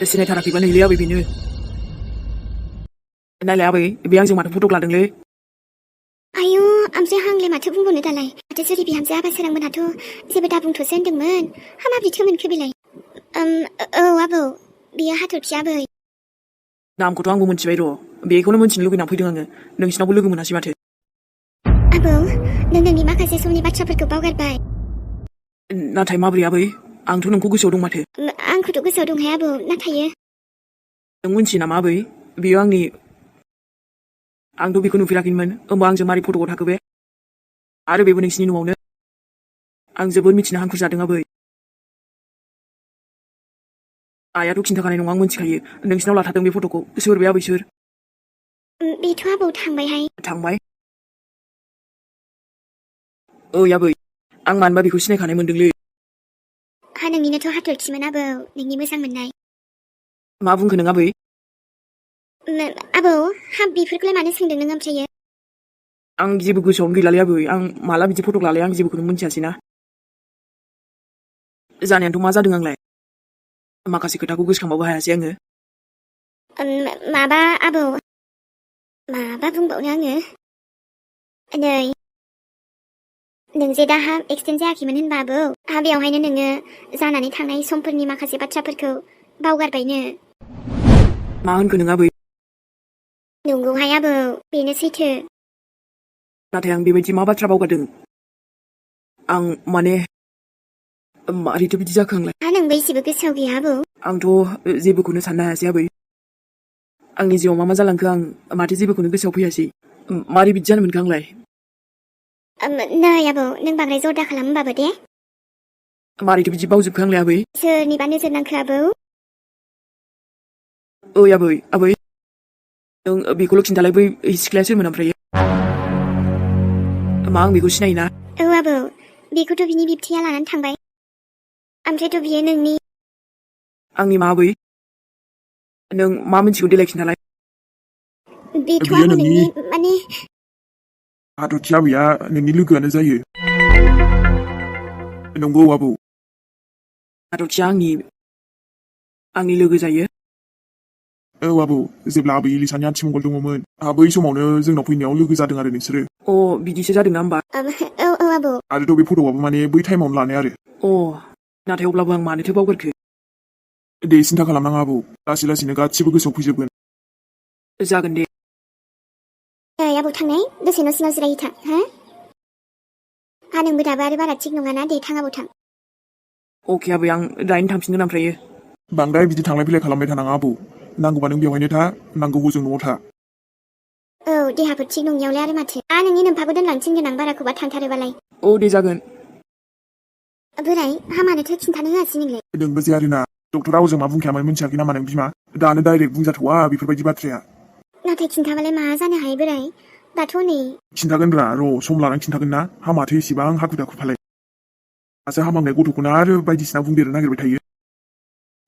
सिनायथाराखैबा नैलै आबै बेनो नायलाय आबै बे आंजों माथो फट' लादोंलै आयु ओमफ्राय आंलाय माथो बुंबावनो दालाय माथो सोरि बिहामजो आबा सोरांमोनहाथ' जेबो दाबुंथ'सो होनदोंमोन हा माब्रैथो मोनखो बेलाय औ आबौ बियो हाथरखि आबै नामखौथ' आंबो मिथिबाय र' बेखौनो मिथिनो लुगैनानै फैदों आङो नोंसिनावबो लोगो मोनासै माथो आबौ नों नोंनि माखासे समनि बाथ्राफोरखौ बावगारबाय नाथाय माबोरै आबै आंथ' नोंखौ गोसोआव दं माथो आंखौथ' गोसोआव दंहाय आबौ नाथाय नों मिथियो नामा आबै बेयो आंथ' बेखौ नुफेराखैमोन होमबा आंजों मारै फट'आव थाखो बे आरो बेबो नोंसिनि न'आवनो आं जोबोद मिथिनो हांखुर जादों आबै आइयाथ' खिन्थाखानाय नङा आं मिथिखायो नोंसिनाव लाथारदों बे फट'खौ सोर बे आबै सोर बेथ' आबौ थांबायहाय थांबाय ओइ आबै आं मानोबा बेखौ सिनायखानाय मोनदोंलै हा नोंनिनोथ' हाथरखिमोन आबौ नोंनि मोजां मोननाय मा बुंखो नों आबै आबौ हा बेफोरखौलाय मानो सोंदों नों ओमफ्रायो आं जेबो गोसोआवनो गैलालै आबै आं माला बिदि फट' लालाय आं जेबोखौनो मिन्थियासै ना जानायाथ' मा जादों आंलाय माखासे खोथाखौ गोसोखांबाबो हायासै आङो माबा आबौ माबा बुंबावनो आङो नै नों जे दा हा एक्सटेन्ड जायाखैमोन होनबा आबौ हा बेवहायनो नोङो जानानै थांनाय समफोरनि माखासे बाथ्राफोरखौ बावगारबायनो मा होनखो नों आबै नंगौहाय आबौ बेनो सैथो नाथाय आं बेबायदि मा बाथ्रा बावगारदों आं माने मारैथो बिदि जाखो आंलाय हा नोंबो एसेबो गोसोआव गैया आबौ आंथ' जेबोखौनो साननो हायासै आबै आंनि जिउआव मा जालांखो आं माथो जेबोखौनो गोसोआव फैयासै मारै बिदि जानो मोनखो आंलाय नै आबौ नों बांद्राय जरदा खालाम होनबाबो दे मारैथो बिदि बावजोबखो आंलाय आबै सोरनिबा नोजोर नांखो आबौ ओइ आबै नों बेखौल' खिन्थालाय बै सिख्लाया सोरमोन ओमफ्राय मा आं बेखौ सिनायोना औ आबौ बेखौथ' बिनि बिबथैया लानानै थांबाय ओमफ्रायथ' बियो नोंनि आंनि मा आबै नों मा मिथिगौ देलाय खिन्थालाय बेथ' बियो आबौ नोंनि नोंनि माने हाथरखि आबैया नोंनि लोगोआनो जायो नंगौ आबौ हाथरखिया आंनि लोगो जायो औ आबौ जेब्ला आबै इलिसानि आथिमंगल दङमोन बै समावनो जोंनाव फैनायाव लोगो जादों आरो नोंसोरो बिदिसो जादोंना होमबा औ आबौ आरोथ' बे फट'आबो माने बै टाइमावनो लानाय आरो नाथाय अब्लाबो आं मानोथो बावगारखो दे सिन्था खालामनाङा आबौ लासै लासैनो गासिबो गोसोआव फैजोबगोन जागोन दे आबौ थांनाय दसे न' सिङाव जिरायै थां हा नोंबो दाबो आरो बारा थिग नङाना दे थां आबौ थां अके आबै आं दाइन थांफिनगोन ओमफ्रायो बांद्राय बिदि थांलाय फैलाय खालामबाय थानाङा आबौ नांगौबा नों बेवहायनो था नांगौ हजों न'आव था औ देहाफोर थिग नङियावलाय आरो माथो नोंनि नोमफाखौ दोनलांथिनगोन आं बाराखौबा थांथारोबालाय दे जागोन बोराय हा मानोथो खिन्थानो होआसै नोंलाय नोंबो जे आरोना डक्टरा हजों मा बुंखायामोन मिन्थियाखै नामा नों बिमा दानो डाइरेक्ट बुंजाथ'वा बेफोरबायदि बाथ्राया नाथाय खिन्थाबालाय मा जानो हायो बोराय दाथ' नै खिन्थागोनब्रा र' सम लानानै खिन्थागोन ना हा माथो इसेबां हाखु दाखुफालाय दासो हामांनाय गथ'खौनो आरो बायदिसिना बुंदेरनो नागिरबाय थायो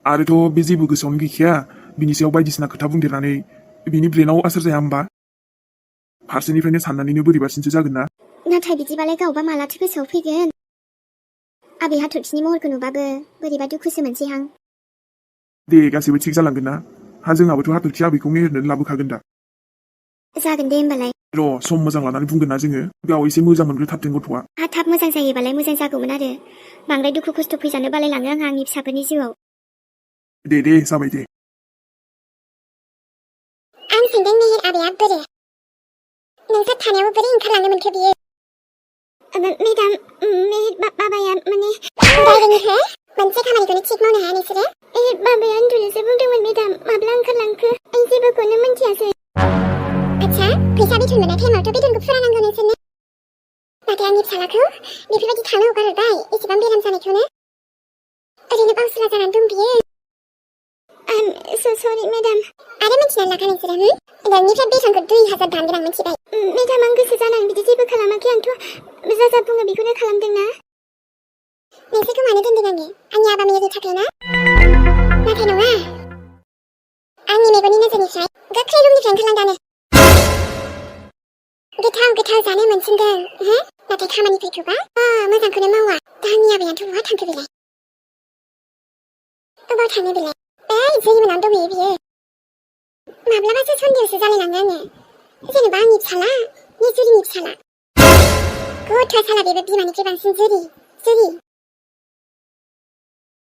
आरोथ' बे जेबो गोसोआवनो गैखाया बिनि सायाव बायदिसिना खोथा बुंदेरनानै बिनि ब्रेनाव आसार जाया होमबा फारसेनिफ्रायनो साननानैनो बोरैबासिनसो जागोन ना नाथाय बिदिबालाय गावबा मालाथो गोसोआव फैगोन आबै हाथरखिनि महरखौ नुबाबो बोरैबा दुखुसो मोनसैहां दे गासैबो थिग जालांगोन ना जोंहाबोथ' हाथरखि आबैखौ मेहेरनो लाबोखागोन दा जागोन दे होमबालाय र' सम मोजां लानानै बुंगोन ना जोङो गाव एसे मोजां मोनग्रोथारथों गथ'आ थाब मोजां जायोबालाय मोजां जागौमोन आरो बांद्राय दुखु खस्थ' फैजानो बालायलाङो आंहा आंनि फिसाफोरनि जिउआव दे जाबाय दे आं सोंदों मेहेर आबैया बोरो नोंसोर थानायाव बोरै ओंखारलांनो मोनखो बियो मेडाम मेहेर बाबाया माने डाइरेक्टनिफ्राय मोनसे खामानिखौनो थिग मावनो हाया नोंसोरो बाबाया उन्दुनोसो बुंदोंमोन मेडाम माब्ला ओंखारलांखो आं जेबोखौनो मिन्थियासै आच्छा फैसा बिथन मोननाय टाइमावथ' बिथनखौ फुरानांगौ नोंसोरनो नाथाय आंनि फिसालाखौ बेफोरबायदि थानो हगारहरबाय एसेबां बेराम जानायखौनो ओरैनो बावसुला जानानै दं बियो सरि मेडाम आरो मिन्थिनानै लाखा नोंसोरो नोंनिफ्राय बेथनखौ 2000 दानगोन आं मिथिबाय मेडाम आं गोसो जानानै बिदि जेबो खालामाखै आंथ' जा बुङो बेखौनो खालामदोंना नोंसोरखौ मानो दोनदों आंनि आबा मेरि थाखाय ना नाथाय नङा आंनि मेगननि नोजोरनिफ्राय गोख्रै रुमनिफ्राय ओंखारलांदानो गोथाव जानो मोनसिनदों नाथाय खामानिफोरखौबा मोजांखौनो मावा दा आंनि आबायाथ' बहा थांखो बेलाय अबाव थाङो बेलाय जोरिमोन आं दंहैयो बियो माब्लाबासो सन्देहसो जालायलाङो आङो जेनेबा आंनि फिसाला नि जुरिनि फिसाला गथ' साला बेबो बिमानिख्रुइ बांसिन जुरि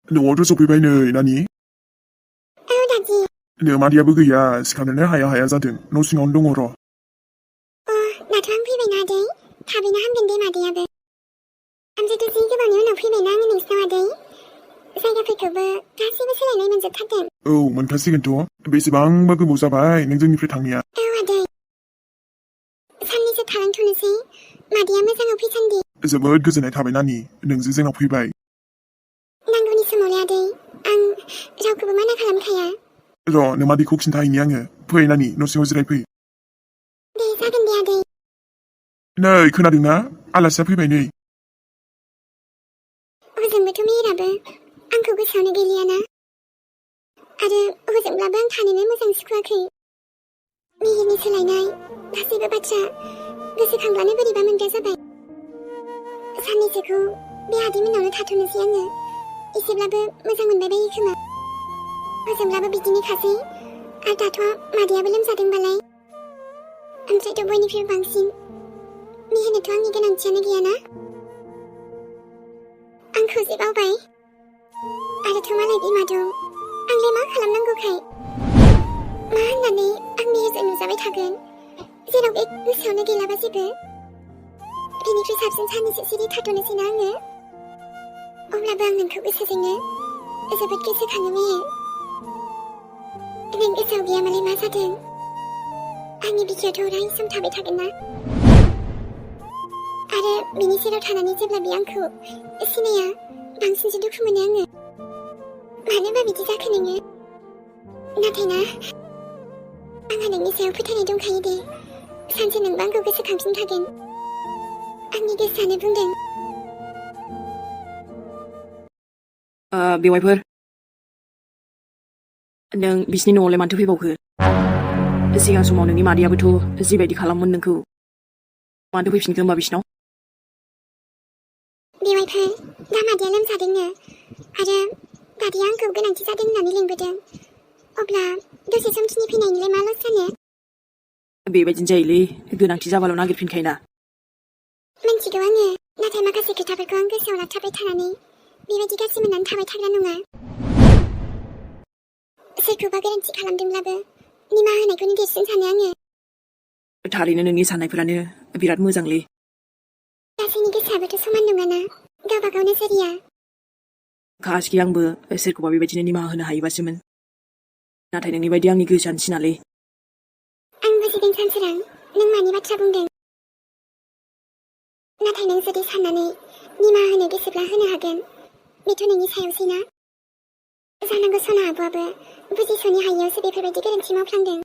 न'आवथ' सफैबाय नै नानि औ दादि मादैयाबो गैया सिखारनोनो हाया जादों न' सिङावनो दङ र' दाथ' आं फैबायना आदै थाबैनो हामगोन दे मादैयाबो ओमफ्रायथ' जि गोबावनि उनाव फैबायना आङो नोंसिनाव आदै जायगाफोरखौबो गासैबो सोलायनाय मोनजोबथारदों औ मोनखासिगोनथ' बेसेबांबा गोबाव जाबाय नों जोंनिफ्राय थांनाया औ आदै साननैसो थालांथ'नोसै मादैया मोजाङाव फैसान्दि जोबोद गोजोननाय थाबाय नानि नोंजों जोंनाव फैबाय नांगौनि समावलाय आदै आं रावखौबो माना खालामखाया र' नों मादैखौ खिन्थाहैनि आङो फै नानि न' सिङाव जिरायफै दे जागोन दे आदै नै खोनादोंना आलासिया फैबाय नै हजोंबोथ' मेहेराबो आंखौ गोसोआवनो गैलियाना आरो हजोंब्लाबो आं थानोनो मोजां सुखुवाखै मेहेरनि सोलायनाय गासैबो बाथ्रा गोसोखांब्लानो बोरैबा मोनग्रा जाबाय साननैसोखौ बे आदैमोननावनो थाथ'नोसै आङो एसेब्लाबो मोजां मोनबाय बायो खोमा हजोंब्लाबो बिदिनोखासै आरो दाथ' मादैयाबो लोमजादोंबालाय ओमफ्रायथ' बयनिख्रुइबो बांसिन मेहेरनोथ' आंनि गोनांथियानो गैयाना आंखौ जे बावबाय आरोथ' मालाय बिमा दं आंलाय मा खालामनांगौखाय मा होननानै आं मेहेरजों नुजाबाय थागोन जेराव बे गोसोआवनो गैलाबा जेबो बेनिख्रुइ साबसिन साननैसो सिरि थाथ'नोसैना आङो अब्लाबो आं नोंखौ गोसोजोंनो जोबोद गोसोखाङो मेहेर नों गोसोआव गैयामालाय मा जादों आंनि बिखायावथ' अराय सम थाबाय थागोन ना आरो बिनि सेराव थानानै जेब्ला बे आंखौ सिनाया बांसिनसो दुखु मोनो आङो मानोबा बिदि जाखो नोङो नाथाय ना आंहा नोंनि सायाव फोथायनाय दंखायो दे सानसे नोंबो आंखौ गोसोखांफिनखागोन आंनि गोसोआनो बुंदों बेवाइफोर नों बिसिनि न'आवलाय मानोथो फैबावखो सिगां समाव नोंनि मादैयाबोथ' जिबायदि खालामोन नोंखौ मानोथो फैफिनखो होमबा बिसिनाव बेवाइफोर दा मादैया लोमजादोंनो आरो दादैया आंखौ गोनांथि जादों होननानै लिंबोदों अब्ला दसे समखिनि फैनायनिलाय मा लस जानो बेबायदिनो जायोलै गोनांथि जाबाल' नागिरफिनखायोना मिन्थिगौ आङो नाथाय माखासे खोथाफोरखौ आं गोसोआव लाथाबबाय थानानै बेबायदि गाज्रि मोननानै थाबाय थाग्रा नङा सोरखौबा गोरोन्थि खालामदोंब्लाबो निमाहा होनायखौनो देरसिन सानो आङो थारैनो नोंनि साननायफोरानो बिराद मोजांलै गासैनि गोसोआबोथ' समान नङाना गावबा गावनो सोरिया खासखि आंबो सोरखौबा बेबायदिनो निमाहा होनो हायोबासोमोन नाथाय नोंनि बायदि आंनि गोसोआनो थिनालै आं बुजिदों सानसोरां नों मानि बाथ्रा बुंदों नाथाय नों जुदि साननानै निमाहा होनो गोसोब्ला होनो हागोन बेथ' नोंनि सायावसैना जानांगौ सना आब'आबो बुजिस'नो हायियावसो बेफोरबायदि गोरोन्थि मावफ्लांदों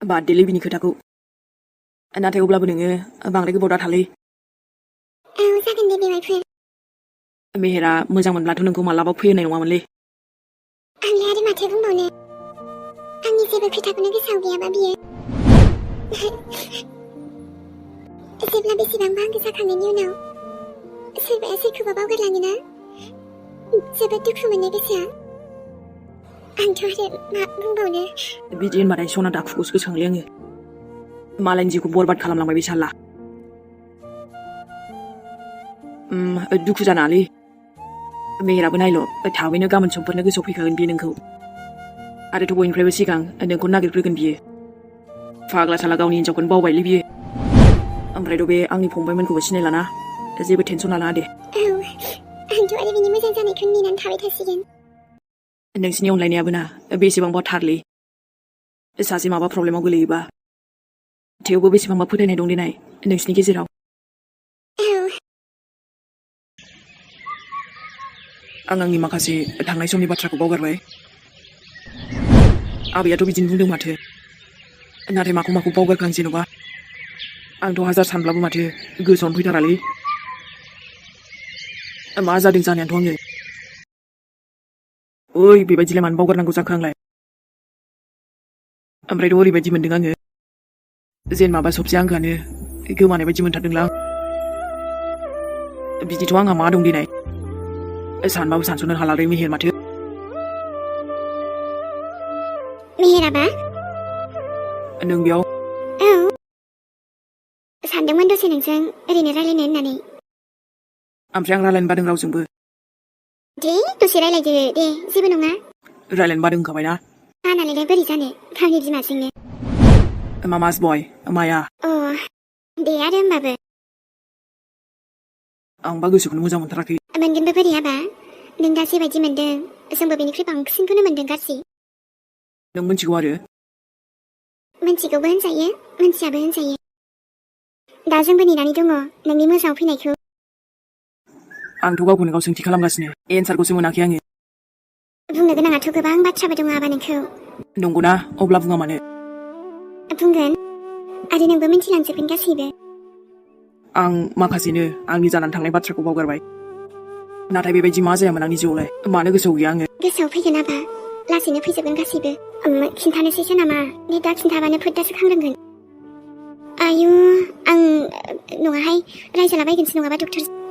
बाददेलै बिनि खोथाखौ नाथाय अब्लाबो नोङो बांद्राय गोबाव दाथालै औ जागोन दे बेवाइफोर मेहेरा मोजां मोनब्लाथ' नोंखौ मालाबा फैहोनाय नङामोनलै आंलाय आरो माथो बुंबावनो आंनि जेबो खोथाखौनो गोसोआव गैयाबा बियो जेब्ला बेसेबांबा आंगो जाखांनायनि उनाव सोरबाया सोरखौबा बावगारलाङोना जोबोद दुखु मोनो गोसोआ आंथ' आरो मा बुंबावनो बिदि होनबाथाय सना दाखुखौसो गोसोखांलै आङो मालायनि जिउखौ बरबाद खालामलांबाय बे साला दुखु जानाङालै मेहेराबो नायल' थाबैनो गाबोन समफोरनो गोसोआव फैखागोन बियो नोंखौ आरोथ' बयनिफ्रायबो सिगां नोंखौ नागिरग्रोगोन बियो फाग्ला साला गावनि हिनजावखौनो बावबायलै बियो ओमफ्रायथ' बे आंनि फंबायमोनखौबो सिनायलाना जेबो टेनसन लानाङा दे औ आंथ' आरो बिनि मोजां जानायखौ नेनानै थाबाय थासिगोन नोंसिनि अनलायनायाबो ना बेसेबांबा थारलै सासे माबा प्रब्लेमाव गोलैयोबा थेवबो बेसेबांबा फोथायनाय दं देनाय नोंसिनि गेजेराव आं आंनि माखासे थांनाय समनि बाथ्राखौ बावगारबाय आबैयाथ' बिदिनो बुंदों माथो नाथाय माखौ बावगारखो आं जेन'बा आंथ' हाजार सानब्लाबो माथो गोसोआवनो फैथारालै मा जादों जानायाथ' आङो ओइ बेबायदिलाय मानो बावगारनांगौ जाखो आंलाय ओमफ्रायथ' ओरैबायदि मोनदों आङो जेन माबा सबसे आंगानो गोमानाय बायदि मोनथारदोंलां बिदिथ' आंहा मा दं देनाय सानबाबो सानस'नो हालालै मेहेर माथो मेहेराबा? नों बेयाव औ सानदोंमोन दसे नोंजों ओरैनो रायलायनो होननानै ओमफ्राय आं रायलायनो बादों रावजोंबो दे दसे रायलायदो दे जेबो नङा रायलायनो बादों होनखाबायना बानालाय बोरै जानो गावनि बिमाजोंनो मामास बय माया अ दे आरो होमबाबो आंबा गोसोखौनो मोजां मोनथाराखै मोनगोनबो बोरै हाबा नों दा जेबायदि मोनदों जोंबो बेनिख्रुइ बांसिनखौनो मोनदों गाज्रि नों मिथिगौ आरो मिथिगौबो होनजायो मिथियाबो होनजायो दा जोंबो नेनानै दङ नोंनि मोजाङाव फैनायखौ आंथ' गावखौनो गाव सोंथि खालामगासिनो एन्सारखौसो मोनाखै आङो बुंनो गोनाङाथ' गोबां बाथ्राबो दङ आबा नोंखौ नंगौना अब्ला बुङा मानो बुंगोन आरो नोंबो मिथिलांजोबगोन गासैबो आं माखासेनो आंनि जानानै थांनाय बाथ्राखौ बावगारबाय नाथाय बेबायदि मा जायामोन आंनि जिउआवलाय मानो गोसोआव गैया आङो गोसोआव फैगोन आबा लासैनो फैजोबगोन गासैबो खिन्थानोसैसो नामा नै दा खिन्थाबानो फोद्दासो खांदोंगोन आयु आं नङाहाय रायजालाबायगोनसो नङाबा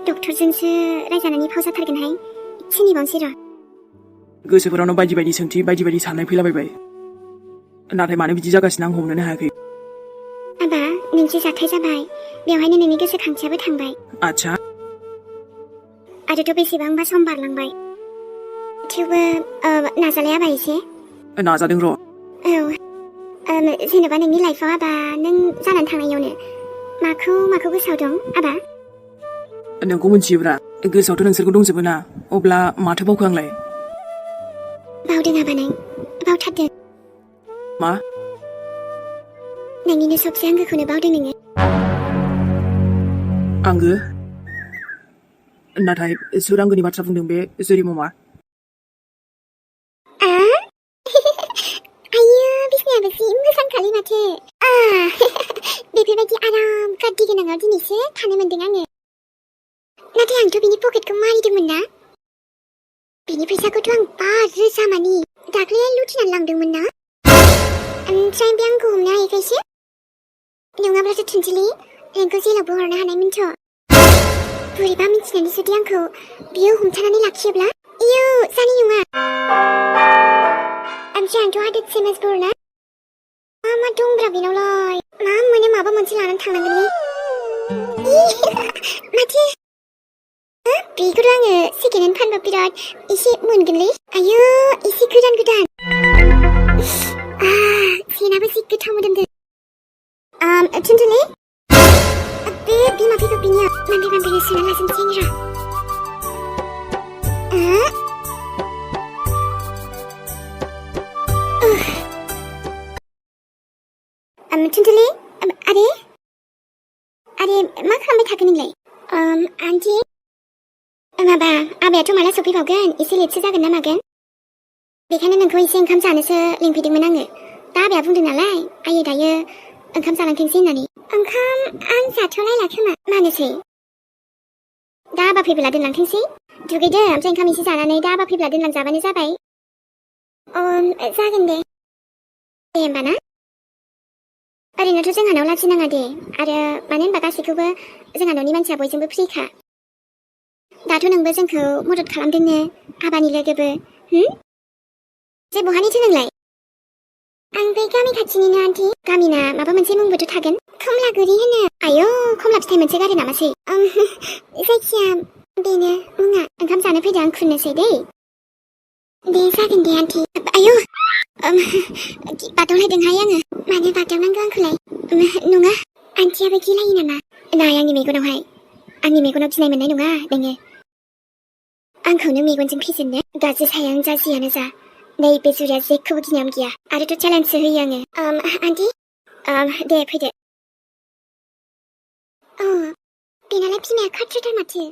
डक्टरजोंसो रायजानायनि फाव जाथारगोनहाय एसे नेबावनोसै र' गोसोफोरावनो बायदि बायदि सोंथि बायदि बायदि साननाय फैलाबायबाय नाथाय मानो बिदि जागासिनो आं हमनोनो हायाखै आबा मोनसे जाथाय जाबाय बेवहायनो नोंनि गोसोखांथियाबो थांबाय आच्छा आरोथ' बेसेबांबा सम बारलांबाय थेवबो नाजालाय आबा एसे नाजादों र' औ जेनेबा नोंनि लाइफआव आबा नों जानानै थांनायावनो माखौ गोसोआव दं आबा नोंखौ मिथियोब्रा गोसोआवथ' नोंसोरखौ दंजोबो ना अब्ला माथो बावखो आंलाय बावदों आबा नों बावथारदों मा नोंनिनो सबसे आंगोखौनो बावदों नोङो आंगो नाथाय सोर आंगोनि बाथ्रा बुंदों बे जुरि ममा आयो बिसिनायाबो जि मोजांखालै माथो बेफोरबायदि आराम गाद्दि गोनाङाव दिनैसो थानो मोनदों आङो नाथाय आंथ' बिनि पकेटखौ मारिदोंमोन ना बिनि फैसाखौथ' आं 5,000 मानि दाख्लै लुथिनानै लांदोंमोन ना ओमफ्राय बे आंखौ हमनो हायैखायसो नङाब्लाथ' थुनजिलि नोंखौ जेलावबो हरनो हानायमोनथ' बोरैबा मिथिनानै जुदि आंखौ बियो हमथानानै लाखियोब्ला इयो जानाय नङा ओमफ्राय आंथ' हादोरसे मजबुर ना मा दंब्रा बेनावलाय मा मोनो माबा मोनसे लानानै थांनांगोनलै माथो बेखौथ' आङो सेकेन्ड हेन्ड फानबा बिराद एसे मोनगोनलै आयो एसे गोदान सेनाबो जि गोथाव मोदोमदों थुनजुलि बे बिमा बिफा बिनिया मानबे सोना लाजोबसै र' थुनजुलि आरे मा खालामबाय थाखो नोंलाय आन्टी माबा आबायाथ' माला सफैबावगोन एसे लेटसो जागोन ना मागोन बेखायनो नोंखौ एसे ओंखाम जानोसो लिंफैदोंमोन आङो दा आबाया बुंदों नालाय आयै दायो ओंखाम जालांथोंसै होननानै ओंखाम आं जाथ'लायला खोमा मानोसै दा आबा फैब्ला दोनलांथोंसै दुगैदो ओमफ्राय ओंखाम एसे जानानै दा आबा फैब्ला दोनलांजाबानो जाबाय जागोन दे होमबा ना ओरैनोथ' जोंहानाव लाजिनाङा दे आरो मानो होनबा गासैखौबो जोंहा न'नि मानसिया बयजोंबो फ्रिखा दाथ' नोंबो जोंखौ मदद खालामदोंनो आबानि लोगोबो जे बहानिथो नोंलाय आं बे गामि खाथिनिनो आन्टी गामिना माबा मोनसे मुंबोथ' थागोन कमलागुरि होनो आयौ कमला फिथाइ मोनसे गारो नामासै जायखिया बेनो मुङा ओंखाम जानो फैदो आं खुरनोसै दे जागोन दे आन्टी आयौ बादावलायदोंहाय आङो मानो बादावनांगौ आंखौलाय नङा आन्टीयाबो गिलायो नामा नाय आंनि मेगनावहाय आंनि मेगनाव गिनाय मोननाय नङा नोङो आंखौनो मेगनजों फेजेननो गाज्रि सायां जा जियानो जा नैबे जुरिया जेखौबो गिनायावनो गैया आरोथ' चेलेन्जसो होयो आङो आन्टी दे फैदो बेनालाय बिमाया खाथ्राथार माथो